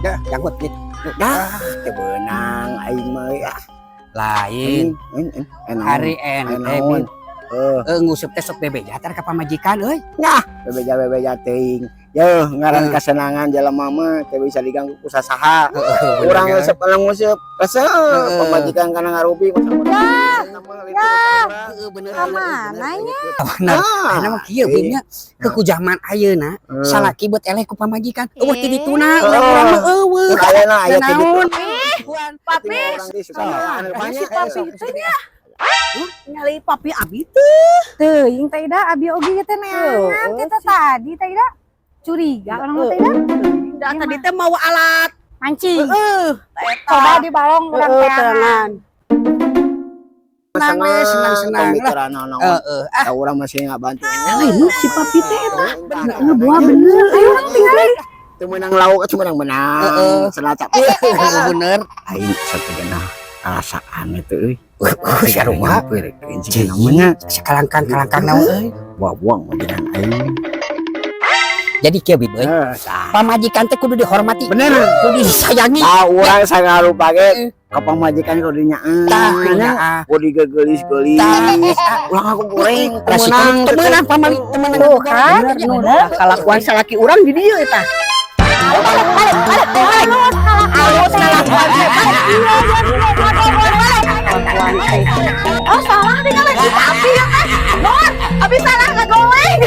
Dah, janggut gitu. Dah, teu beunang aing mah euy, ah. Lain. Hari Hari ente naon? Bib. Eh, Nguseup teh sok bebeja tar ka pamajikan euy. Nah, bebeja-bebeja teuing. Yeuh, ngaran Heeh. kasenangan jelema mah teu bisa diganggu ku sasaha. Heeh, Urang bener, nguseup kalau nguseup, resep Heeh. pamajikan kana ngarubi. Ya. Heeh, bener. Kamana bener. Bener. Ah, Ayeuna mah kieu Bib nya. Ke ku zaman ayeuna salaki beut eleh ku pamajikan. Euweuh ti dituna urang-urang mah euweuh. Ayeuna aya ti ditu. Naon? Papi, Papi, si papi teh nya. Nyali papi abi teh. Teuing teh ida abi oge teh neangan Heeh, teh tadi teh ida. Curiga urang mah teh ida. Da tadi teh mau alat. Mancing. Heeh. Coba di balong urang Heeh, teangan. teangan. Senang we, senang-senang lah. Heeh. Heeh. Ah, urang masih ngabantu. Lain si papi teh eta. Bener, Buah bener. Ayo urang tinggali. Teu meunang lauk, cuma menang menang. Heeh. Selacap. Heeh, bener. Aing sateugeuna rasa aneh teh euy. Sarua. Nyamperkeun sih namanya. Sakalangkang-kalangkang naon euy. Buang-buang majikan aing. Jadi kieu Bib euy. Eh, tah. Pamajikan teh kudu dihormati. Bener. Kudu disayangi. Tah, urang sangarupa ge ka pamajikan kudu nyaeun. Tah, nyaah. Kudu digeulis-geulis. Tah, eta. Ulah ngaku goreng, teu Resiko meunang. teu meunang pamali teu meunang. Tuh kan. Bener nu dah kalakuan salaki urang di dieu eta. Balik balik balik balik. Alus kalakuan teh. Kalakuan teh. Oh, salah tinggal si papi ya kan. Non, abi salah ngegoleng.